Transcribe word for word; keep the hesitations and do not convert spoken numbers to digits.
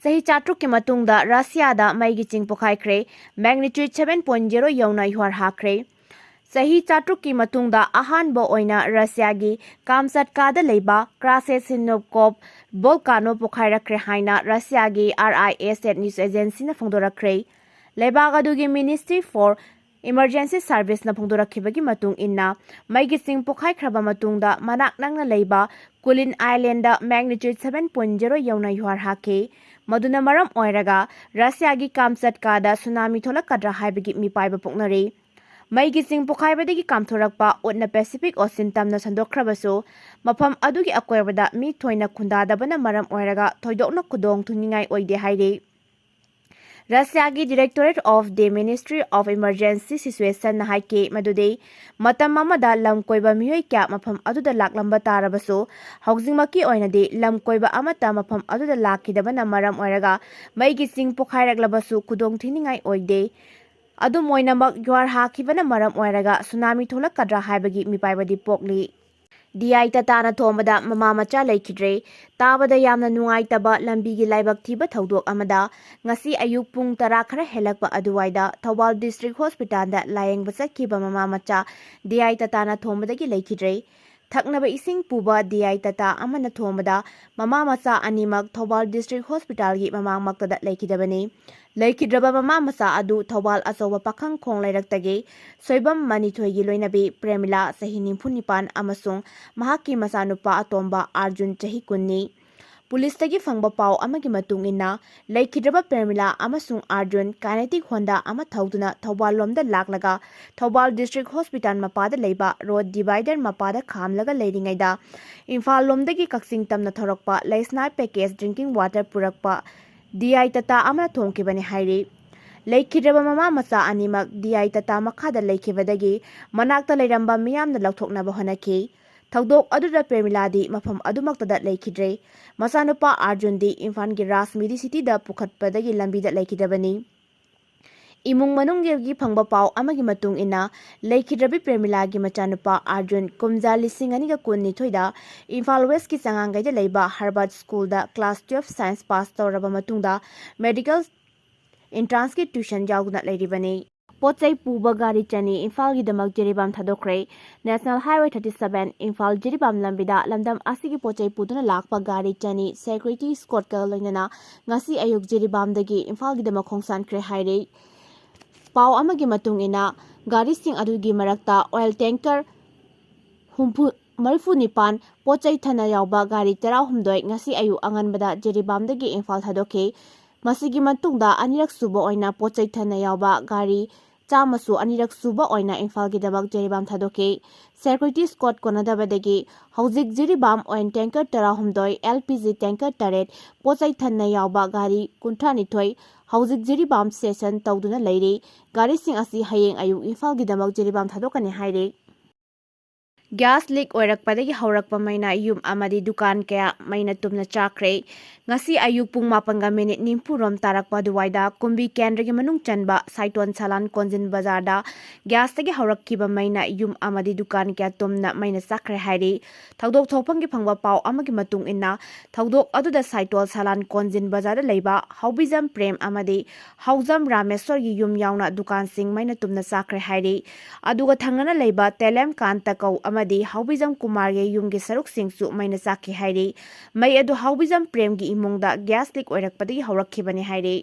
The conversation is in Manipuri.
ꯆꯍꯤ ꯆꯥꯇ꯭ꯔꯨꯛꯀꯤ ꯃꯇꯨꯡꯗ ꯔꯁꯤꯌꯥꯗ ꯃꯩꯒꯤ ꯆꯤꯡ ꯄꯣꯈꯥꯏꯈ꯭ꯔꯦ꯫ Magnitude seven point zero ꯌꯧꯅ ꯌꯨꯍꯥꯔ ꯍꯥꯈ꯭ꯔꯦ꯫ ꯆꯍꯤ ꯆꯥꯇ꯭ꯔꯨꯛꯀꯤ ꯃꯇꯨꯡꯗ ꯑꯍꯥꯟꯕ ꯑꯣꯏꯅ ꯔꯁꯤꯌꯥꯒꯤ ꯀꯥꯝꯆꯠꯀꯥꯗ ꯂꯩꯕ ꯀ꯭ꯔꯥꯁꯦꯁꯤꯅꯣꯚꯀꯣꯞ ꯚꯣꯜꯀꯥꯅꯣ ꯄꯣꯈꯥꯏꯔꯛꯈ꯭ꯔꯦ ꯍꯥꯏꯅ ꯔꯁꯤꯌꯥꯒꯤ R I A State News Agencyꯅ ꯐꯣꯡꯗꯣꯔꯛꯈ꯭ꯔꯦ꯫ ꯂꯩꯕꯥꯛ ꯑꯗꯨꯒꯤ Ministry for Emergency Serviceꯅ ꯐꯣꯡꯗꯣꯔꯛꯈꯤꯕꯒꯤ ꯃꯇꯨꯡ ꯏꯟꯅ, ꯃꯩꯒꯤ ꯆꯤꯡ ꯄꯣꯈꯥꯏꯈ꯭ꯔꯕ ꯃꯇꯨꯡꯗ ꯃꯅꯥꯛ ꯅꯛꯅ ꯂꯩꯕ ꯀꯨꯂꯤꯟ Islandꯗ magnitude seven point zero ꯌꯧꯅ ꯌꯨꯍꯥꯔ ꯍꯥꯈꯤ꯫ ꯃꯗꯨꯅ ꯃꯔꯝ ꯑꯣꯏꯔꯒ ꯔꯁꯤꯌꯥꯒꯤ ꯀꯥꯝꯆꯠꯀꯥꯗ ꯁꯨꯅꯥꯃꯤ ꯊꯣꯛꯂꯛꯀꯗ꯭ꯔꯥ ꯍꯥꯏꯕꯒꯤ ꯃꯤꯄꯥꯏꯕ ꯄꯣꯛꯅꯔꯤ꯫ ꯃꯩꯒꯤ ꯆꯤꯡ ꯄꯣꯈꯥꯏꯕꯗꯒꯤ ꯀꯥꯝꯊꯣꯔꯛꯄ ꯎꯠꯅ Pacific Ocean ꯇꯝꯅ ꯁꯟꯗꯣꯛꯈ꯭ꯔꯕꯁꯨ, ꯃꯐꯝ ꯑꯗꯨꯒꯤ ꯑꯀꯣꯏꯕꯗ ꯃꯤ ꯊꯣꯏꯅ ꯈꯨꯟꯗꯥꯗꯕꯅ ꯃꯔꯝ ꯑꯣꯏꯔꯒ ꯊꯣꯏꯗꯣꯛꯅ ꯈꯨꯗꯣꯡ ꯊꯤꯅꯤꯡꯉꯥꯏ ꯑꯣꯏꯗꯦ ꯍꯥꯏꯔꯤ꯫ ꯔꯁꯤꯌꯥꯒꯤ Directorate of the Ministry of Emergency Situationꯅ ꯍꯥꯏꯈꯤ ꯃꯗꯨꯗꯤ, ꯃꯇꯝ ꯑꯃꯗ ꯂꯝ ꯀꯣꯏꯕ ꯃꯤꯑꯣꯏ ꯀꯌꯥ ꯃꯐꯝ ꯑꯗꯨꯗ ꯂꯥꯛꯂꯝꯕ ꯇꯥꯔꯕꯁꯨ, ꯍꯧꯖꯤꯛꯃꯛꯀꯤ ꯑꯣꯏꯅꯗꯤ ꯂꯝ ꯀꯣꯏꯕ ꯑꯃꯠꯇ ꯃꯐꯝ ꯑꯗꯨꯗ ꯂꯥꯛꯈꯤꯗꯕꯅ ꯃꯔꯝ ꯑꯣꯏꯔꯒ ꯃꯩꯒꯤ ꯆꯤꯡ ꯄꯣꯈꯥꯏꯔꯛꯂꯕꯁꯨ ꯈꯨꯗꯣꯡ ꯊꯤꯅꯤꯡꯉꯥꯏ ꯑꯣꯏꯗꯦ꯫ ꯑꯗꯨꯝ ꯑꯣꯏꯅꯃꯛ, ꯌꯨꯍꯥꯔ ꯍꯥꯈꯤꯕꯅ ꯃꯔꯝ ꯑꯣꯏꯔꯒ ꯁꯨꯅꯥꯃꯤ ꯊꯣꯛꯂꯛꯀꯗ꯭ꯔꯥ ꯍꯥꯏꯕꯒꯤ ꯃꯤꯄꯥꯏꯕꯗꯤ ꯄꯣꯛꯂꯤ꯫ D I Tataꯅ ꯊꯣꯝꯕꯗ ꯃꯃꯥ ꯃꯆꯥ ꯂꯩꯈꯤꯗ꯭ꯔꯦ꯫ ꯇꯥꯕꯗ ꯌꯥꯝꯅ ꯅꯨꯡꯉꯥꯏꯇꯕ ꯂꯝꯕꯤꯒꯤ ꯂꯥꯏꯕꯛ ꯊꯤꯕ ꯊꯧꯗꯣꯛ ꯑꯃꯗ ꯉꯁꯤ ꯑꯌꯨꯛ ꯄꯨꯡ ꯇꯔꯥ ꯈꯔ ꯍꯦꯜꯂꯛꯄ ꯑꯗꯨꯋꯥꯏꯗ ꯊꯧꯕꯥꯜ District Hospitalꯗ ꯂꯥꯌꯦꯡꯕ ꯆꯠꯈꯤꯕ ꯃꯃꯥ ꯃꯆꯥ D I Tataꯅ ꯊꯣꯝꯕꯗꯒꯤ ꯂꯩꯈꯤꯗ꯭ꯔꯦ꯫ ꯊꯛꯅꯕ ꯏꯁꯤꯡ ꯄꯨꯕ D I Tata ꯑꯃꯅ ꯊꯣꯝꯕꯗ ꯃꯃꯥ ꯃꯆꯥ ꯑꯅꯤꯃꯛ ꯊꯧꯕꯥꯜ District Hospitalꯒꯤ ꯃꯃꯥꯡꯃꯛꯇꯗ ꯂꯩꯈꯤꯗꯕꯅꯤ꯫ ꯂꯩꯈꯤꯗ꯭ꯔꯕ ꯃꯃꯥ ꯃꯆꯥ ꯑꯗꯨ ꯊꯧꯕꯥꯜ ꯑꯆꯧꯕ ꯄꯥꯈꯪ ꯈꯣꯡ ꯂꯩꯔꯛꯇꯒꯤ ꯁꯣꯏꯕꯝ ꯃꯅꯤꯊꯣꯏꯒꯤ ꯂꯣꯏꯅꯕꯤ ꯄ꯭ꯔꯦꯃꯤꯂꯥ, ꯆꯍꯤ ꯅꯤꯐꯨ ꯅꯤꯄꯥꯟ, ꯑꯃꯁꯨꯡ ꯃꯍꯥꯛꯀꯤ ꯃꯆꯥꯅꯨꯄꯥ ꯑꯇꯣꯝꯕ ꯑꯥꯔꯖꯨꯟ, ꯆꯍꯤ ꯀꯨꯟꯅꯤ꯫ ꯄꯨꯂꯤꯁꯇꯒꯤ ꯐꯪꯕ ꯄꯥꯎ ꯑꯃꯒꯤ ꯃꯇꯨꯡ ꯏꯟꯅ, ꯂꯩꯈꯤꯗ꯭ꯔꯕ ꯄ꯭ꯔꯦꯃꯤꯂꯥ ꯑꯃꯁꯨꯡ ꯑꯥꯔꯖꯨꯟ Kinetic Honda ꯑꯃ ꯊꯧꯗꯨꯅ ꯊꯧꯕꯥꯜ ꯂꯣꯝꯗ ꯂꯥꯛꯂꯒ ꯊꯧꯕꯥꯜ District Hospital ꯃꯄꯥꯗ ꯂꯩꯕ road divider ꯃꯄꯥꯗ ꯈꯥꯝꯂꯒ ꯂꯩꯔꯤꯉꯩꯗ, ꯏꯝꯐꯥꯜ ꯂꯣꯝꯗꯒꯤ ꯀꯛꯆꯤꯡ ꯇꯝꯅ ꯊꯧꯔꯛꯄ ꯂꯩꯁꯅꯥ package drinking water ꯄꯨꯔꯛꯄ D I Tata ꯑꯃꯅ ꯊꯣꯝꯈꯤꯕꯅꯤ ꯍꯥꯏꯔꯤ꯫ ꯂꯩꯈꯤꯗ꯭ꯔꯕ ꯃꯃꯥ ꯃꯆꯥ ꯑꯅꯤꯃꯛ D I Tata ꯃꯈꯥꯗ ꯂꯩꯈꯤꯕꯗꯒꯤ ꯃꯅꯥꯛꯇ ꯂꯩꯔꯝꯕ ꯃꯤꯌꯥꯝꯅ ꯂꯧꯊꯣꯛꯅꯕ ꯍꯣꯠꯅꯈꯤ꯫ ꯊꯧꯗꯣꯛ ꯑꯗꯨꯗ ꯄ꯭ꯔꯦꯃꯤꯂꯥꯗꯤ ꯃꯐꯝ ꯑꯗꯨꯃꯛꯇꯗ ꯂꯩꯈꯤꯗ꯭ꯔꯦ꯫ ꯃꯆꯥꯅꯨꯄꯥ ꯑꯥꯔꯖꯨꯟꯗꯤ ꯏꯝꯐꯥꯜꯒꯤ ꯔꯥꯖ Medicityꯗ ꯄꯨꯈꯠꯄꯗꯒꯤ ꯂꯝꯕꯤꯗ ꯂꯩꯈꯤꯗꯕꯅꯤ꯫ ꯏꯃꯨꯡ ꯃꯅꯨꯡꯒꯤ ꯐꯪꯕ ꯄꯥꯎ ꯑꯃꯒꯤ ꯃꯇꯨꯡ ꯏꯟꯅ, ꯂꯩꯈꯤꯗ꯭ꯔꯕꯤ ꯄ꯭ꯔꯦꯃꯤꯂꯥꯒꯤ ꯃꯆꯥꯅꯨꯄꯥ ꯑꯥꯔꯖꯨꯟ ꯀꯨꯝꯖꯥ ꯂꯤꯁꯤꯡ ꯑꯅꯤꯒ ꯀꯨꯟꯅꯤꯊꯣꯏꯗ ꯏꯝꯐꯥꯜ ꯋꯦꯁꯀꯤ ꯆꯉꯥꯡꯒꯩꯗ ꯂꯩꯕ ꯍꯔꯕꯔꯠ ꯁ꯭ꯀꯨꯜꯗ ꯀ꯭ꯂꯥꯁ ꯇꯨꯌꯦꯜꯐ ꯁꯥꯏꯟꯁ ꯄꯥꯁ ꯇꯧꯔꯕ ꯃꯇꯨꯡꯗ ꯃꯦꯗꯤꯀꯦꯜ ꯏꯟꯇ꯭ꯔꯥꯟꯁꯀꯤ ꯇ꯭ꯌꯨꯁꯟ ꯌꯥꯎꯗꯨꯅ ꯂꯩꯔꯤꯕꯅꯤ꯫ ꯄꯣꯠ ꯆꯩ ꯄꯨꯕ ꯒꯥꯔꯤ ꯆꯅꯤ ꯏꯝꯐꯥꯜꯒꯤꯗꯃꯛ ꯖꯤꯔꯤꯕꯥꯝ ꯊꯥꯗꯣꯛꯈ꯭ꯔꯦ꯫ National highway thirty seven Imphal Jiribam ꯂꯝꯕꯤꯗ ꯂꯝꯗꯝ ꯑꯁꯤꯒꯤ ꯄꯣꯠ ꯆꯩ ꯄꯨꯗꯨꯅ ꯂꯥꯛꯄ ꯒꯥꯔꯤ ꯆꯅꯤ ꯁꯦꯀ꯭ꯌꯨꯔꯤꯇꯤ ꯁ꯭ꯀꯣꯠꯀ ꯂꯣꯏꯅꯅ ꯉꯁꯤ ꯑꯌꯨꯛ ꯖꯤꯔꯤꯕꯥꯝꯗꯒꯤ ꯏꯝꯐꯥꯜꯒꯤꯗꯃꯛ ꯈꯣꯡꯁꯥꯟꯈ꯭ꯔꯦ ꯍꯥꯏꯔꯤ꯫ ꯄꯥꯎ ꯑꯃꯒꯤ ꯃꯇꯨꯡ ꯏꯟꯅ, ꯒꯥꯔꯤꯁꯤꯡ ꯑꯗꯨꯒꯤ ꯃꯔꯛꯇ ꯑꯣꯏꯜ ꯇꯦꯡꯀꯔ ꯍꯨꯝꯐꯨ, ꯃꯔꯤꯐꯨ ꯅꯤꯄꯥꯟ, ꯄꯣꯠ ꯆꯩ ꯊꯟꯅ ꯌꯥꯎꯕ ꯒꯥꯔꯤ ꯇꯔꯥꯍꯨꯝꯗꯣꯏ ꯉꯁꯤ ꯑꯌꯨꯛ ꯑꯉꯟꯕꯗ ꯖꯤꯔꯤꯕꯥꯝꯗꯒꯤ ꯏꯝꯐꯥꯜ ꯊꯥꯗꯣꯛꯈꯤ꯫ ꯃꯁꯤꯒꯤ ꯃꯇꯨꯡꯗ ꯑꯅꯤꯔꯛ ꯁꯨꯕ ꯑꯣꯏꯅ ꯄꯣꯠ ꯆꯩ ꯊꯟꯅ ꯌꯥꯎꯕ ꯒꯥꯔꯤ ꯆꯥꯝꯃꯁꯨ ꯑꯅꯤꯔꯛ ꯁꯨꯕ ꯑꯣꯏꯅ ꯏꯝꯐꯥꯜꯒꯤꯗꯃꯛ ꯖꯤꯔꯤꯕꯥꯝ ꯊꯥꯗꯣꯛꯈꯤ꯫ ꯁꯦꯀ꯭ꯌꯨꯔꯤꯇꯤ ꯁ꯭ꯀꯣꯠ ꯀꯣꯟꯅꯗꯕꯗꯒꯤ ꯍꯧꯖꯤꯛ ꯖꯤꯔꯤꯕꯥꯝ ꯑꯣꯏꯜ ꯇꯦꯡꯀꯔ ꯇꯔꯥꯍꯨꯝꯗꯣꯏ, ꯑꯦꯜ ꯄꯤ ꯖꯤ ꯇꯦꯡꯀꯔ ꯇꯔꯦꯠ, ꯄꯣꯠ ꯆꯩ ꯊꯟꯅ ꯌꯥꯎꯕ ꯒꯥꯔꯤ ꯀꯨꯟꯊ꯭ꯔꯥꯅꯤꯊꯣꯏ ꯍꯧꯖꯤꯛ ꯖꯤꯔꯤꯕꯥꯝ ꯁ꯭ꯇꯦꯁꯟ ꯇꯧꯗꯨꯅ ꯂꯩꯔꯤ꯫ ꯒꯥꯔꯤꯁꯤꯡ ꯑꯁꯤ ꯍꯌꯦꯡ ꯑꯌꯨꯛ ꯏꯝꯐꯥꯜꯒꯤꯗꯃꯛ ꯖꯤꯔꯤꯕꯥꯝ ꯊꯥꯗꯣꯛꯀꯅꯤ ꯍꯥꯏꯔꯤ꯫ ꯒ꯭ꯌꯥꯁ ꯂꯤꯛ ꯑꯣꯏꯔꯛꯄꯗꯒꯤ ꯍꯧꯔꯛꯄ ꯃꯩꯅ ꯌꯨꯝ ꯑꯃꯗꯤ ꯗꯨꯀꯥꯟ ꯀꯌꯥ ꯃꯩꯅ ꯇꯨꯝꯅ ꯆꯥꯛꯈ꯭ꯔꯦ꯫ ꯉꯁꯤ ꯑꯌꯨꯛ ꯄꯨꯡ ꯃꯥꯄꯟꯒ ꯃꯤꯅꯤꯠ ꯅꯤꯐꯨ ꯔꯣꯝ ꯇꯥꯔꯛꯄ ꯑꯗꯨꯋꯥꯏꯗ ꯀꯨꯝꯕꯤ ꯀꯦꯟꯗ꯭ꯔꯒꯤ ꯃꯅꯨꯡ ꯆꯟꯕ ꯁꯥꯏꯇꯣꯟ ꯁꯂꯥꯟ ꯀꯣꯟꯖꯤꯟ ꯕꯖꯥꯔꯗ ꯒ꯭ꯌꯥꯁꯇꯒꯤ ꯍꯧꯔꯛꯈꯤꯕ ꯃꯩꯅ ꯌꯨꯝ ꯑꯃꯗꯤ ꯗꯨꯀꯥꯟ ꯀꯌꯥ ꯇꯨꯝꯅ ꯃꯩꯅ ꯆꯥꯛꯈ꯭ꯔꯦ ꯍꯥꯏꯔꯤ꯫ ꯊꯧꯗꯣꯛ ꯊꯣꯛꯐꯝꯒꯤ ꯐꯪꯕ ꯄꯥꯎ ꯑꯃꯒꯤ ꯃꯇꯨꯡ ꯏꯟꯅ, ꯊꯧꯗꯣꯛ ꯑꯗꯨꯗ ꯁꯥꯏꯇꯣꯜ ꯁꯂꯥꯟ ꯀꯣꯟꯖꯤꯟ ꯕꯖꯥꯔꯗ ꯂꯩꯕ ꯍꯧꯕꯤꯖꯝ ꯄ꯭ꯔꯦꯝ ꯑꯃꯗꯤ ꯍꯧꯖꯝ ꯔꯥꯃꯦꯁꯣꯔꯒꯤ ꯌꯨꯝ ꯌꯥꯎꯅ ꯗꯨꯀꯥꯟꯁꯤꯡ ꯃꯩꯅ ꯇꯨꯝꯅ ꯆꯥꯛꯈ꯭ꯔꯦ ꯍꯥꯏꯔꯤ꯫ ꯑꯗꯨꯒ ꯊꯪꯅꯅ ꯂꯩꯕ ꯇꯦꯂꯦꯝ ꯀꯥꯟꯇ ꯀꯧ ꯑꯃꯗꯤ ꯍꯧꯕꯤꯖꯝ ꯀꯨꯃꯥꯔꯒꯤ ꯌꯨꯝꯒꯤ ꯁꯔꯨꯛꯁꯤꯡꯁꯨ ꯃꯩꯅ ꯆꯥꯛꯈꯤ ꯍꯥꯏꯔꯤ꯫ ꯃꯩ ꯑꯗꯨ ꯍꯧꯕꯤꯖꯝ ꯄ꯭ꯔꯦꯝꯒꯤ ꯏꯃꯨꯡꯗ ꯒ꯭ꯌꯥꯁ ꯂꯤꯛ ꯑꯣꯏꯔꯛꯄꯗꯒꯤ ꯍꯧꯔꯛꯈꯤꯕꯅꯤ ꯍꯥꯏꯔꯤ꯫